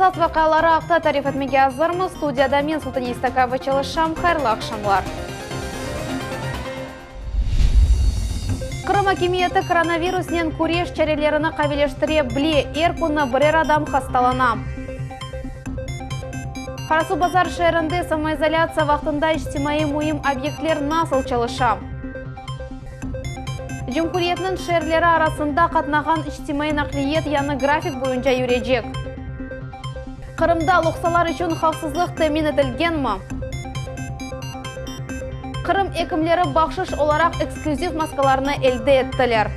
Esas vaqiaları aqta tarif etmege azırmız. Studiyada men, Sultaniye İstakayeva, çalışam. Hayırlı aqşamlar. Qırım akimiyeti koronavirusnen küreş çarelerini qavileştire bile, er künü birer adam hastalana. Qarasuvbazar şeerinde samoizolâtsiya vaqtında içtimaiy müim obyektler nasıl çalışa? Cumhuriyetniñ şeerleri arasında qatnağan içtimaiy naqliyet yañı grafik boyunca yürecek. Qırımda loqsalar içün havfsızlıq temin etilgenmi? Qırım ekimleri bahşış olaraq eksklüziv maskalarnı elde ettiler.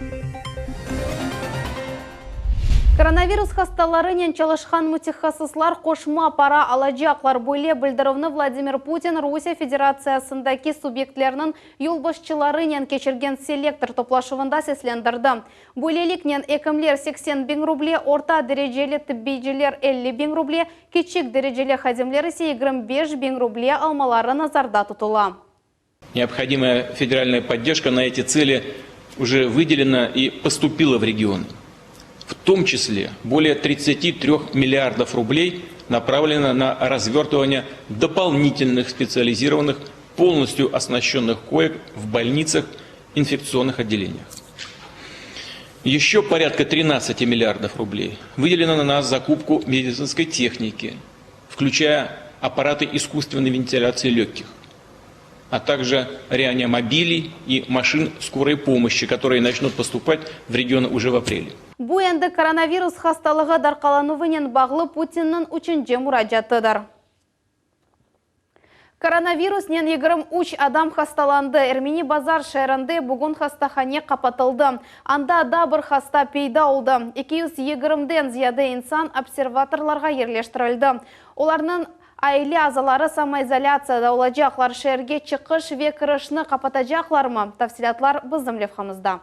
Koronavirus hastalarınen çalışqan mütehassıslar qoşma para alacaqlar. Böyle bildirüvni Vladimir Putin Rusiye Federatsiyasındaki subyektlerniñ yolbaşçılarınen keçirgen selektor toplaşuvında seslendirdi. Böyleliknen, ekimler 80 biñ ruble, orta dereceli tıbbiyciler 50 biñ ruble, kiçik dereceli hadimler ise 25 biñ ruble almaları nazarda tutula. Необходимая федеральная поддержка на эти цели уже выделена и поступила в регионы. В том числе более 33 миллиардов рублей направлено на развертывание дополнительных специализированных, полностью оснащенных коек в больницах, инфекционных отделениях. Еще порядка 13 миллиардов рублей выделено на закупку медицинской техники, включая аппараты искусственной вентиляции легких, а также реанимобилей и машин скорой помощи, которые начнут поступать в регионы уже в апреле. Bu endi koronavirus hastalığı darqalanuvınen bağlı Putinniñ üçünci muracaatıdır. Koronavirusnen 23 adam hastalandı. Ermeni Bazar şeerinde bugün hastahane qapatıldı. Anda daa bir hasta peyda oldı. 220-den ziyade insan observatorlarğa yerleştirildi. Olarnıñ aile azaları samoizolâtsiyada olacaqlar. Şeerge çıqış ve kirişni qapatacaqlarmı? Tafsilâtlar bizim levhamızda.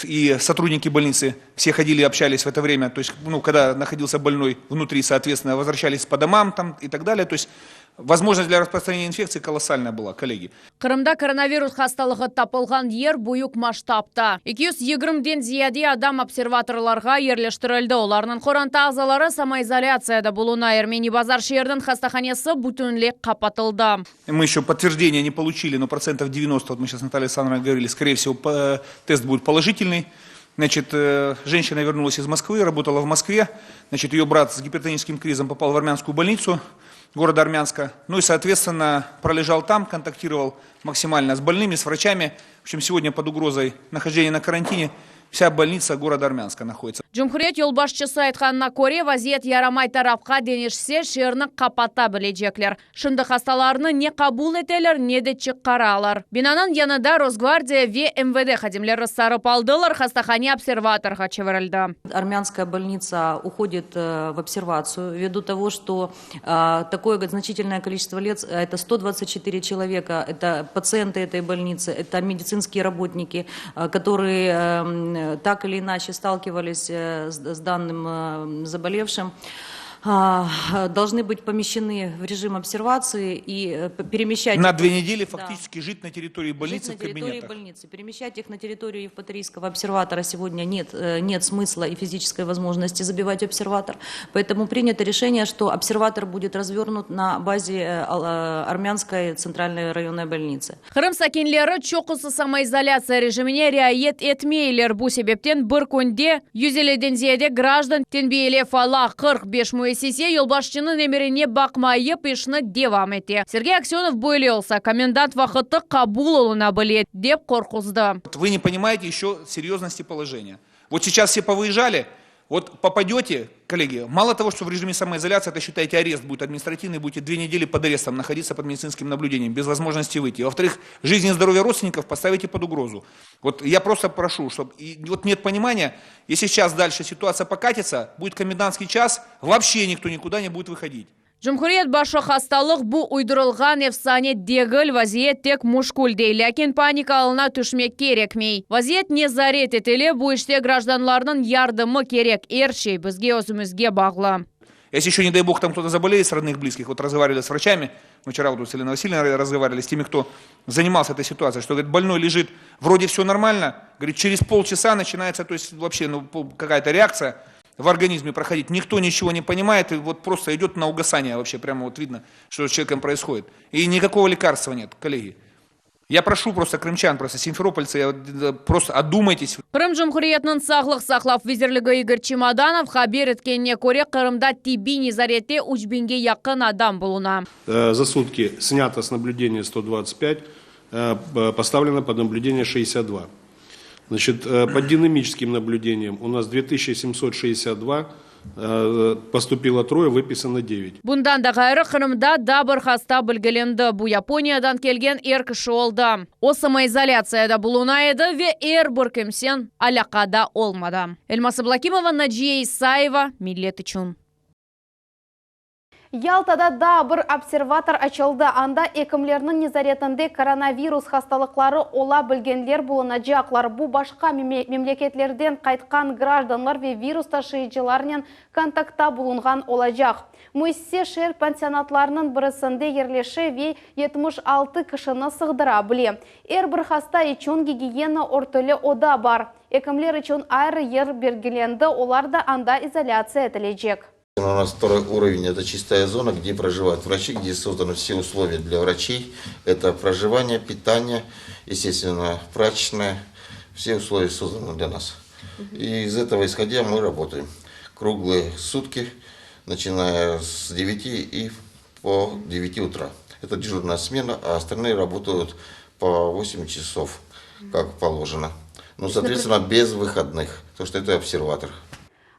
И сотрудники больницы все ходили и общались в это время, то есть, ну, когда находился больной внутри, соответственно, возвращались по домам там и так далее. То есть возможность для распространения инфекции колоссальная была, коллеги. Qırımda koronavirus hastalığı tapılğan yer büyük masştabta. 220-den ziyade adam observatorlarğa yerleştirildi. Olarnıñ qoranta azaları samoizolâtsiyada buluna. Ermeni Bazar şeeriniñ hastahanesi bütünley qapatıldı. Мы еще подтверждения не получили, но процентов 90, вот мы сейчас с Натальей Александровной говорили, скорее всего, тест будет положительный. Значит, женщина вернулась из Москвы, работала в Москве. Значит, ее брат с гипертоническим кризом попал в армянскую больницу города Армянска. Ну и, соответственно, пролежал там, контактировал максимально с больными, с врачами. В общем, сегодня под угрозой нахождения на карантине вся больница города Армянска находится. Cumhuriyet yolbaşçısı aytqanına köre, vaziyet yaramay tarafqa deñişse, şeerni qapata bilecekler. Şimdi hastalarnı ne qabul eteler, ne de çıqaralar. Binanıñ yanında Rosgvardiya ve MVD hadimleri sarıp aldılar, hastahane observatorğa çevirildi. Армянская больница уходит в обсервацию ввиду того, что такое значительное количество лиц, это 124 человека, это пациенты этой больницы, это медицинские работники, которые так или иначе сталкивались с данным заболевшим должны быть помещены в режим обсервации и перемещать... На 2 недели фактически жить на территории больницы жить в на территории кабинетах. больницы. Перемещать их на территорию Евпаторийского обсерватора сегодня нет, нет смысла и физической возможности забивать обсерватор. Поэтому принято решение, что обсерватор будет развернут на базе Армянской центральной районной больницы. Qırım sakinleri çoqusı samoizolâtsiya rejimine riayet etmeyler. Bu sebepten bir künde 150-den ziyade grajdan tenbiyelev ala 45 müessise yolbaşçınıñ emirine baqmayıp işni devam ete. Sergey Aksenov böyle olsa komendant vaqtı qabul oluna bile dep qorquzdı. Вы не понимаете еще серьезности положения. Вот сейчас все повыезжали, вот попадете, коллеги, мало того, что в режиме самоизоляции, это считайте арест будет административный, будете 2 недели под арестом находиться под медицинским наблюдением, без возможности выйти. Во-вторых, жизнь и здоровье родственников поставите под угрозу. Вот я просто прошу, чтобы, и вот нет понимания, если сейчас дальше ситуация покатится, будет комендантский час, вообще никто никуда не будет выходить. Cumhuriyet başı hastalıq bu uydurılğan efsane degil vaziyet tek müşkül dey, lâkin panika alına tüşmek kerekmey. Vaziyet nezaret etile, bu işte grajdanlarnıñ yardımı kerek, er şey bizge özümizge bağlı. Если еще, не дай бог, там кто-то заболеет с родных, близких, вот разговаривали с врачами, мы вчера вот с Еленой Васильевной разговаривали, с теми, кто занимался этой ситуацией, что, говорит, больной лежит, вроде все нормально, говорит, через полчаса начинается, то есть вообще, ну, какая-то реакция. в организме проходить. Никто ничего не понимает, и вот просто идет на угасание вообще, прямо вот видно, что с человеком происходит. И никакого лекарства нет, коллеги. Я прошу просто крымчан, просто симферопольцы, я, э, просто одумайтесь. Qırım Cumhuriyetiniñ Sağlıq saqlav vizirligi İgor Çemodanov haber etkenine köre, Qırımda tibbiy nezarette üç biñge yaqın adam buluna. За сутки снято с наблюдения 125, поставлено под наблюдение 62. Значит, под динамическим наблюдением у нас 2762, поступило трое, выписано 9. Bundan da ğayrı, Qırımda daa bir hasta bilgilendi, bu Yaponiyadan kelgen er kişi oldı. O, samoizolâtsiyada buluna edi ve er bir kimsen alâqada olmadı. Elmaz Ablâkimova, Naciye İsayeva, Millet içün. Yaltada daa bir observator açıldı. Anda ekimlerniñ nezaretinde koronavirus hastalıqları ola bilgenler bulunacaqlar. Bu başqa memleketlerden qaytqan grajdanlar ve virus taşıyıcılarnen kontaktta bulunğan olacaq. Müessise şeer pansionatlarınıñ birisinde yerleşe ve 76 kişini sığdıra bile. Er bir hasta içün gigiyena örtüli oda bar. Ekimler içün ayrı yer belgilendi, olar da anda izolâtsiya etilecek. У нас второй уровень – это чистая зона, где проживают врачи, где созданы все условия для врачей. Это проживание, питание, естественно, прачечная. Все условия созданы для нас. И из этого исходя мы работаем круглые сутки, начиная с 9 и по 9 утра. Это дежурная смена, а остальные работают по 8 часов, как положено. Ну, соответственно, без выходных, потому что это обсерватор.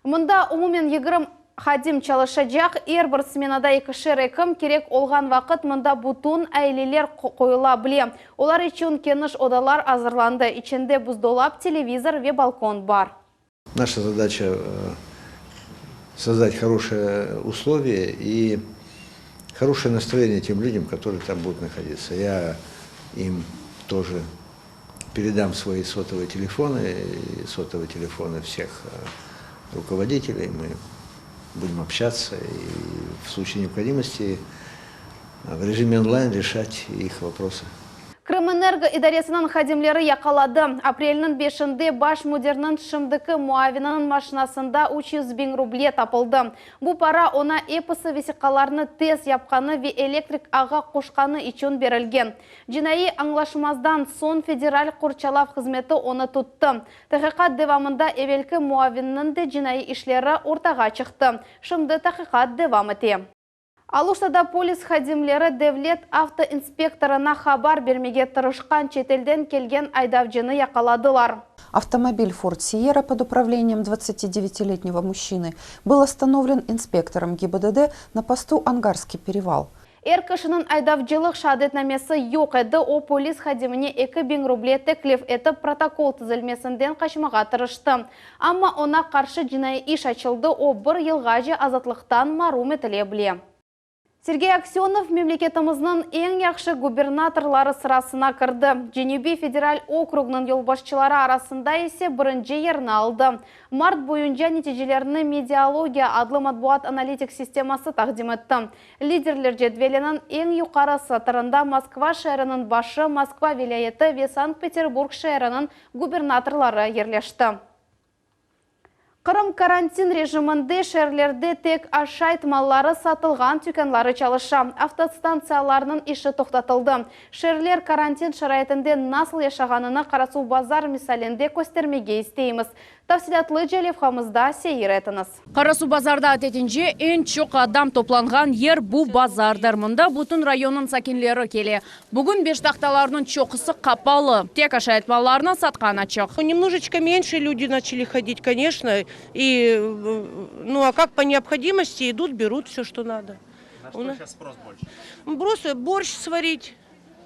Mında umumen 20 hadim çalışacaq, er bir smenada ekişer ekim kerek olğan vaqıt mında bütün aileler qoyula bile. Olar içün keniş odalar azırlandı. İçinde buzdolap, televizor ve balkon bar. Наша задача э, создать хорошие условия и хорошее настроение тем людям, которые там будут находиться. Я им тоже передам свои сотовые телефоны, и сотовые телефоны всех э, руководителей. Мы будем общаться и в случае необходимости э, в режиме онлайн решать их вопросы. Krımenergo idaresiniñ hadimleri yaqaladı. Aprelniñ beşinde baş müdirniñ şimdiki muavininiñ maşinasında 300 biñ ruble tapıldı. Bu para oña episi vesiqalarnı tez yapqanı ve elektrik ağğa qoşqanı içün berilgen. Cinaiy añlaşmazdan soñ Federal qorçalav hızmeti onı tuttı. Taqiqat devamında evelki muavinniñ de cinaiy işleri ortağa çıqtı. Şimdi taqiqat devam ete. Aluştada polis hadimleri devlet avtoinspektorına haber bermege tırışqan çetelden kelgen aydavcını yaqaladılar. Автомобиль Ford Sierra под управлением 29-летнего мужчины был остановлен инспектором ГИБДД на посту Ангарский перевал. Er kişiniñ aydavcılıq şeadetnamesi yoq edi, o polis hadimine 2000 ruble teklif etip protokol tizilmesinden qaçmağa tırıştı. Amma oña qarşı cinaiy iş açıldı, o bir yılğace azatlıqtan marum etile bile. Sergey Aksenov memleketimizniñ eñ yahşı gubernatorları sırasına kirdi. Cenübiy federal okrugnıñ yolbaşçıları arasında ise birinci yerni aldı. Mart boyunca neticelerini Medialogiya adlı matbuat analitik sisteması taqdim etti. Liderler cedveliniñ eñ yuqarı satırında Moskva şeeriniñ başı, Moskva vilâyeti ve Sankt-Peterburg şeeriniñ gubernatorları yerleşti. Qırım karantin rejiminde şeerlerde tek aşayt malları satılğan tükânları çalışa. Avtostantsiyalarnıñ işi toqtatıldı. Şeerler karantin şaraitinde nasıl yaşağanını Qarasuvbazar misalinde köstermege isteymiz. Tafsilâtlıca levhamızda seyir etiñiz. Qarasuvbazarda adetince eñ çoq adam toplanğan yer bu bazardır. Mında bütün rayonnıñ sakinleri kele. Bugün beştahtalarnıñ çoqusı qapalı. Tek aşayt mallarını satqan açıq. Немножечко меньше люди начали ходить, конечно. И, э, ну, а как по необходимости идут, берут все, что надо. На что сейчас спрос больше? Просто борщ сварить,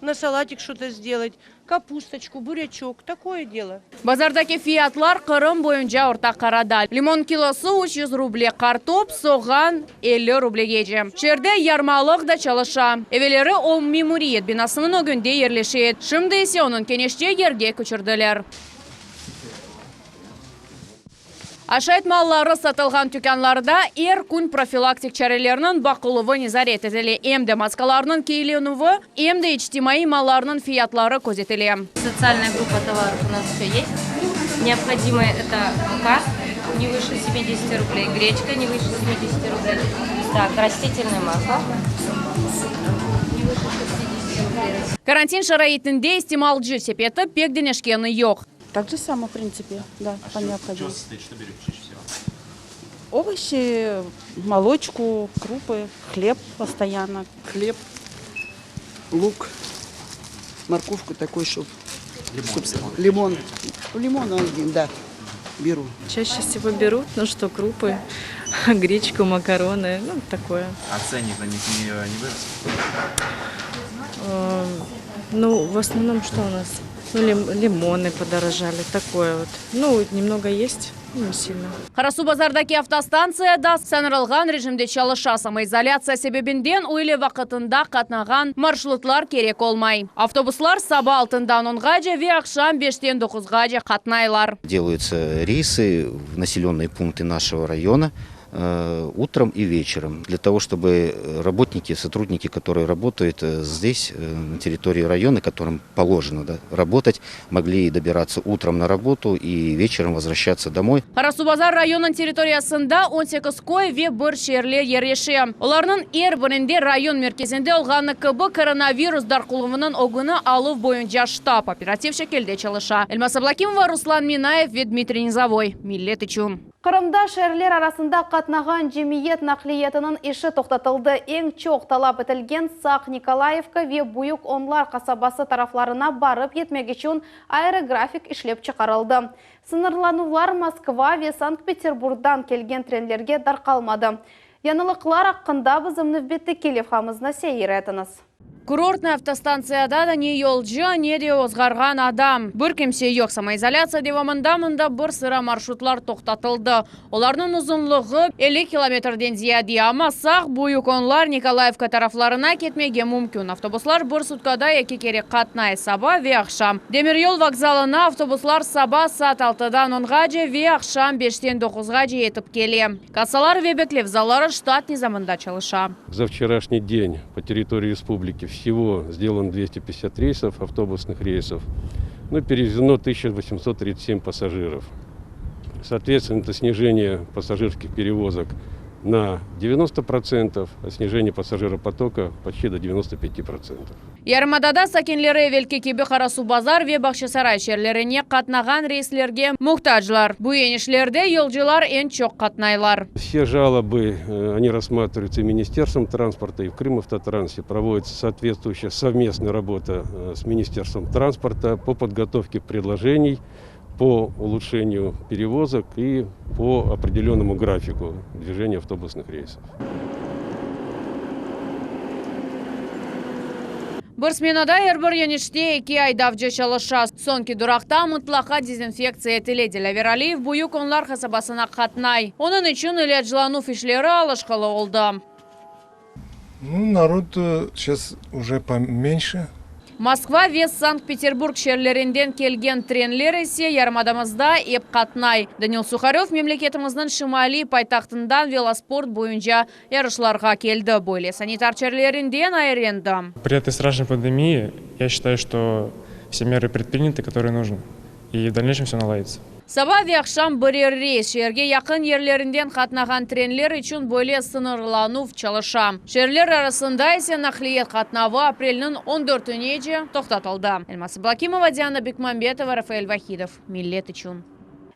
на салатик что-то сделать, капусточку, бурячок, такое дело. Bazardaki fiyatlar Qırım boyunca orta qarada. Limon kilosı 300 ruble, qartop, soğan 50 rublegece. Şeerde yarmalıq da çalışa. Evelleri o memuriyet binasınıñ ögünde yerleşe edi. Şimdi ise onı kenişçe yerge köçürdiler. Aşayt malları satılğan tükânlarda er kün profilaktik çarelerniñ baqıluvı nezaret etile. Em de maskalarnıñ kiylenüvi, em de içtimaiy mallarnıñ fiyatları közetile. Социальная группа товаров у нас все есть. Необходимое это мука. Не выше 70 рублей. Гречка не выше 70 рублей. Так, растительное масло. Не выше 60 рублей. Karantin şaraitinde istimalcı sepeti pek deñişkeni yoq. Так же само, в принципе, да, по необходимости. Что берете чаще всего? Овощи, молочку, крупы, хлеб постоянно. Хлеб, лук, морковку такой, чтоб... Лимон, чтоб лимон. Лимон один, да, беру. Чаще всего берут, ну что, крупы, гречку, макароны, ну такое. А ценник на них не, не вырос? Э, Ну, в основном что у нас? Ну, лим- лимоны подорожали, такое вот. Ну, немного есть, ну, не сильно. Qarasuvbazardaki avtostantsiya da sıñırlanğan rejimde çalışa. Samoizolâtsiya sebebinden üyle vaqıtında qatnağan marşrutlar kerek olmay. Avtobuslar saba altından onğace ve aqşam beşten doquzğace qatnaylar. Делаются рейсы в населенные пункты нашего района э, утром и вечером, для того, чтобы работники, сотрудники, которые работают э, здесь, э, на территории района, которым положено да, работать, могли добираться утром на работу и вечером возвращаться домой. Qarasuvbazar rayonınıñ territoriyasında 18 köy ve bir şeerler yerleşe. Olarnıñ er birinde rayon merkezinde olğanı kibi koronavirus tarqaluvınıñ ögüni aluv boyunca ştab operativ şekilde çalışa. Elmaz Ablakimova, Ruslan Minayev ve Dmitriy Nizavoy. Millet içün. Qırımda şeerler arasında qatnağan cemiyet naqliyatınıñ işi toqtatıldı. Eñ çoq talap etilgen Saq, Nikolayevka ve Büyük Onlar qasabası taraflarına barıp yetmek içün ayrı grafik işlep çıqarıldı. Sıñırlanuvlar Moskva ve Sankt-Peterburgdan kelgen trenlerge tarqalmadı. Yañılıqlar aqqında bizim nevbetteki levhamıznı seyir etiñiz. Kurortnıy avtostantsiyada da ne yolcu, ne de ozğarğan adam. Bir kimse yoq. Samoizolâtsiya devamında mında bir sıra marşrutlar toqtatıldı. Olarnıñ uzunlığı 50 kilometrden ziyade, amma Saq, Büyük Onlar, Nikolayevka taraflarına ketmege mümkün. Avtobuslar bir sutkada eki kere qatnay, saba ve aqşam. Demiryol vokzalına avtobuslar saba saat altıdan onğace ve aqşam beşten doquzğace yetip kele. Kassalar ve beklev zalları ştat nizamında çalışa. За вчерашний день по территории республики всего сделано 250 рейсов, автобусных рейсов, но перевезено 1837 пассажиров. Соответственно, это снижение пассажирских перевозок на 90%, а снижение пассажиропотока почти до 95%. Yarımada sakinleri evelki kibi Qarasuvbazar ve Bağçasaray şeerlerine qatnağan reyslerge muhtaclar. Bu yönelişlerde yolcular eñ çoq qatnaylar. Все жалобы, э, они рассматриваются и Министерством транспорта, и в Крымавтотрансе. Проводится соответствующая совместная работа э, с Министерством транспорта по подготовке предложений по улучшению перевозок и по определенному графику движения автобусных рейсов. Bir smenada er bir yönelişte eki aydavcı çalışa. Soñki duraqta mıtlaqa dezinfektsiya etile. Dilâver Aliyev Büyük Onlar qasabasına qatnay. Onıñ içün ilâclanuv işleri alışqılı oldı. Ну, народ сейчас уже поменьше. Moskva ve Sankt-Peterburg şeerlerinden kelgen trenler ise yarımadamızda ep qatnay. Daniil Suharöv memleketimizniñ şimaliy paytahtından velosport boyunca yarışlarğa keldi. Böyle sanitar çarelerinden ayrendi. При этой страшной пандемии я считаю, что все меры предприняты, которые нужны. И в дальнейшем все наладится. Saba ve aqşam birer reys şeerge yaqın yerlerinden qatnağan trenler içün böyle sıñırlanuv çalışa. Şeerler arasında ise naqliyat qatnavı aprelniñ 14-nece toqtatıldı. Elmaz Ablakimova, Diana Bekmambetova, Rafael Vahidov. Millet içün.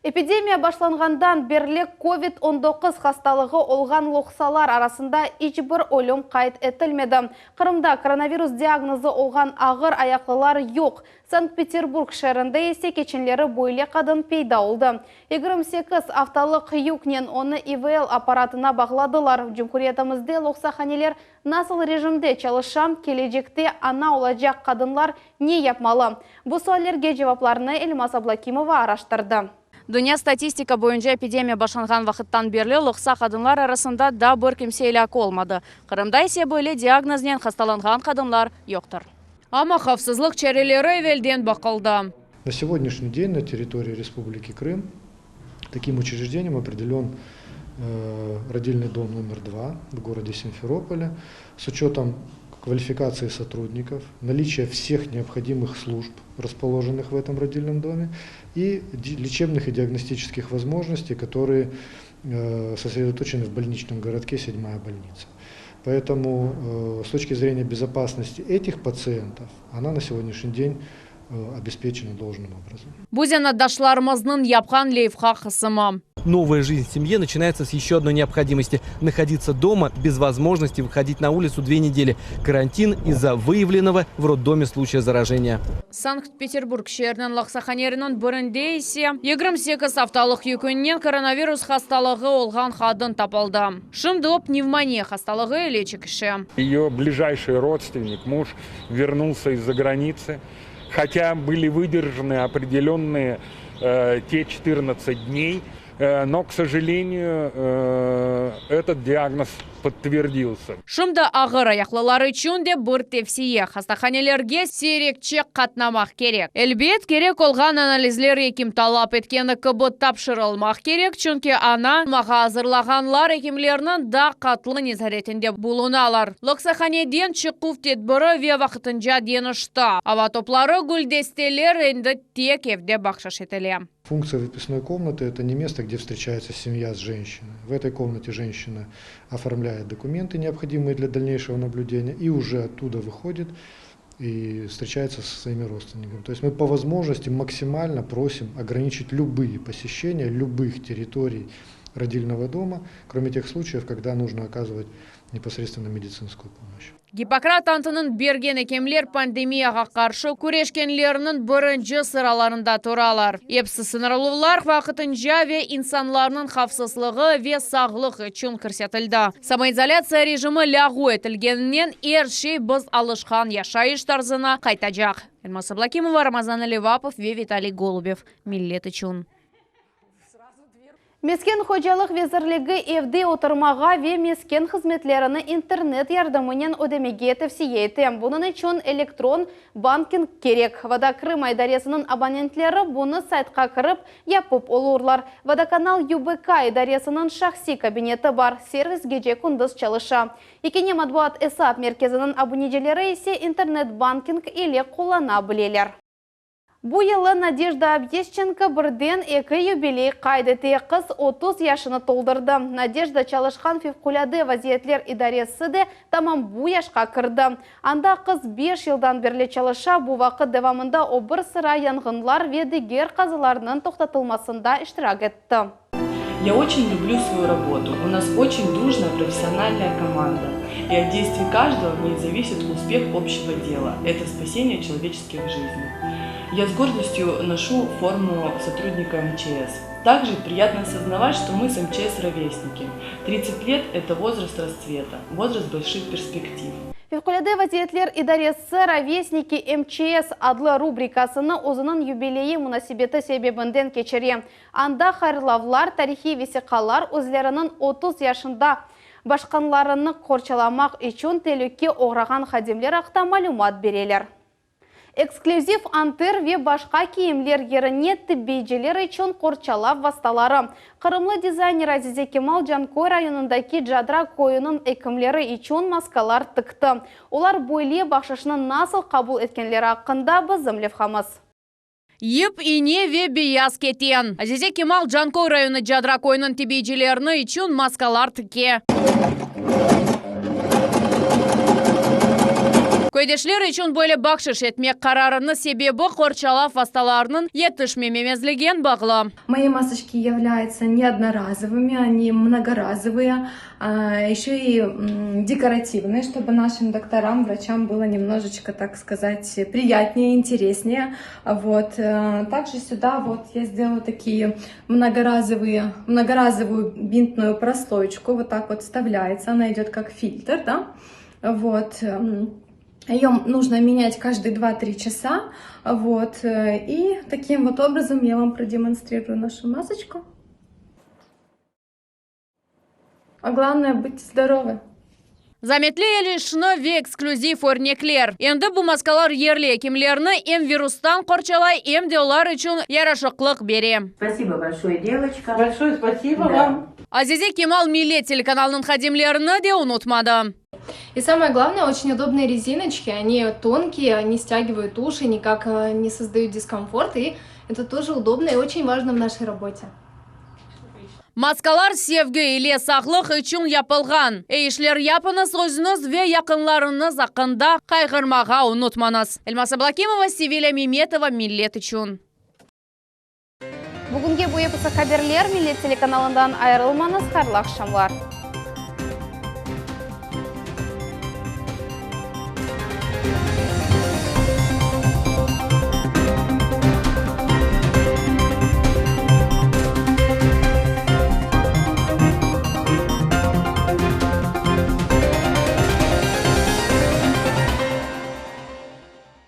Epidemiya başlanğandan berli COVID-19 hastalığı olğan loqsalar arasında iç bir ölüm qayd etilmedi. Qırımda koronavirus diagnozı olğan ağır ayaqlılar yoq. Sankt-Peterburg şeerinde ise keçenleri böyle qadın peyda oldı. 28 aftalıq yüknen onı İVL apparatına bağladılar. Cumhuriyetimizde loqsahaneler nasıl rejimde çalışa, kelecekte ana olacaq qadınlar ne yapmalı? Bu suallerge cevaplarnı Elmaz Ablakimova araştırdı. Dünya statistika boyunca epidemiya başlanğan vaqıttan berli loqsa qadınlar arasında da bir kimse elâk olmadı. Qırımda ise böyle diagnoznen hastalanğan qadınlar yoqtır. Amma havfsızlıq çareleri evelden baqıldı. На сегодняшний день на территории Республики Крым таким учреждением определен э, родильный дом номер два в городе Симферополе. С учетом. квалификации сотрудников, наличие всех необходимых служб, расположенных в этом родильном доме, и лечебных и диагностических возможностей, которые э, сосредоточены в больничном городке «Седьмая больница». Поэтому э, с точки зрения безопасности этих пациентов, она на сегодняшний день э, обеспечена должным образом. Bu zenaatdaşlarımıznıñ yapqan levha qısımı. Новая жизнь в семье начинается с еще одной необходимости – находиться дома без возможности выходить на улицу две недели. Карантин из-за выявленного в роддоме случая заражения. Sankt-Peterburg şeeriniñ loqsahaneleriniñ birinde ise 28 aftalıq yükünen koronavirus hastalığı olğan qadın tapıldı. Şimdi o pnevmoniya hastalığı ile çekişe. Ее ближайший родственник, муж, вернулся из-за границы, хотя были выдержаны определенные э, те 14 дней, э, но, к сожалению, э, этот диагноз подтвердился. Şimdi ağır ayaqlılar içün de bir tevsiye hastahanelerge siyrekçe qatnamaq kerek. Elbet, kerek olğan analizler ekim talap etkeni kibi tapşırılmaq kerek, çünki ana olmağa azırlanğanlar ekimlerniñ diqqatlı nezaretinde bulunalar. Loqsahaneden çıquv tedbiri ve vaqtınca deñişti. Ava topları güldesteler endi tek evde bahşış etile. Функция выписной комнаты – это не место, где встречается семья с женщиной. В этой комнате женщина оформляет документы, необходимые для дальнейшего наблюдения, и уже оттуда выходит и встречается со своими родственниками. То есть мы по возможности максимально просим ограничить любые посещения любых территорий родильного дома, кроме тех случаев, когда нужно оказывать непосредственно медицинскую помощь. Gippokrat antınıñ bergen ekimler pandemiyağa qarşı küreşkenlerniñ birinci sıralarında turalar. Episi sıñırlavlar vaqtınca ve insanlarnıñ havfsızlığı ve sağlıq içün kirsetildi. Samoizolâtsiya rejimi lâğu etilgeninen er şey biz alışqan yaşayış tarzına qaytacaq. Elmaz Ablakimova, Ramazan Alivapov ve Vitaliy Golubev. Millet içün. Mesken hocalıq vezirligi evde oturmağa ve mesken hızmetlerini internet yardımınen ödemege tevsiye ete. Bunıñ içün elektron banking kerek. Voda Krıma idaresiniñ abonentleri bunı saytqa kirip yapıp olurlar. Vodokanal YUBK idaresiniñ şahsiy kabineti bar, servis gece-kündüz çalışa. Yekâne matbuat esap merkeziniñ abunecileri ise internet banking ile qullana bileler. Bu yılı Nadejda Obyeşçenko birden eki yubiley qayd ete, qız 30 yaşını toldurdı. Nadejda çalışqan Fevqulâde vaziyetler idaresi de tamam bu yaşqa kirdi. Anda qız beş yıldan berli çalışa, bu vaqıt devamında o bir sıra yanğınlar ve diger qazalarnıñ toqtatılmasında iştirak etti. Я очень люблю свою работу. У нас очень дружная профессиональная команда. И от действий каждого в ней зависит успех общего дела. Это спасение человеческих жизней. Я с гордостью ношу форму сотрудника МЧС. Также приятно осознавать, что мы с МЧС ровесники. 30 лет – это возраст расцвета, возраст больших перспектив. Fevqulâde vaziyetler idaresi Rovesniki MÇS adlı rubrikasını özüniñ yubileyi munasebeti sebebinden keçire. Anda hayırlavlar, tarihiy vesiqalar, özleriniñ 30 yaşında başqanlarını qorçalamaq içün telükke oğrağan hadimler aqta malümat bereler. Eksklüziv anter ve başqa kiyimler yerine tibbiyciler içün qorçalav vastaları. Qırımlı dizayner Azize Kemal Canköy rayonındaki Cadra köyüniñ ekimleri içün maskalar tikti. Olar böyle bahşışnı nasıl qabul etkenleri aqqında bizim levhamız. Yip, ine ve beyaz keten. Azize Kemal Canköy rayonı Cadra köyüniñ tibbiycilerini içün maskalar tike. Köydeşler içün böyle bahşış etmek qararınıñ sebebi qorçalav vastalarınıñ yetişmememezliginen bağlı. Мои масочки являются не одноразовыми, они многоразовые, еще и декоративные, чтобы нашим докторам, врачам было немножечко, так сказать, приятнее, интереснее. Вот. Э, также сюда вот я сделала такие многоразовые, многоразовую бинтную прослоечку, вот так вот вставляется, она идет как фильтр, да, вот. Ее нужно менять каждые 2-3 часа, вот. Э, и таким вот образом я вам продемонстрирую нашу масочку. А главное, будьте здоровы! Zametli el işini ve eksklüziv örnekler. Endi bu maskalar yerli ekimlerni em virustan qorçalay, em de olar içün yaraşıqlıq bere. Спасибо большое, девочка. Большое спасибо вам. Azize Kemal Millet telekanalınıñ hadimlerini de unutmadı. И самое главное, очень удобные резиночки, они тонкие, они стягивают уши, никак э, не создают дискомфорт, и это тоже удобно и очень важно в нашей работе. Maskalar sevgi ile sağlıq içün yapılğan. Eyi işler yapıñız, özüñiz ve yaqınlarıñız aqqında qayğırmağa unutmañız. Elmaz Ablakimova, Sevilya Memetova, Millet içün. Bugünge bu episi haberler, Millet telekanalından ayırılmañız, hayırlı aqşamlar.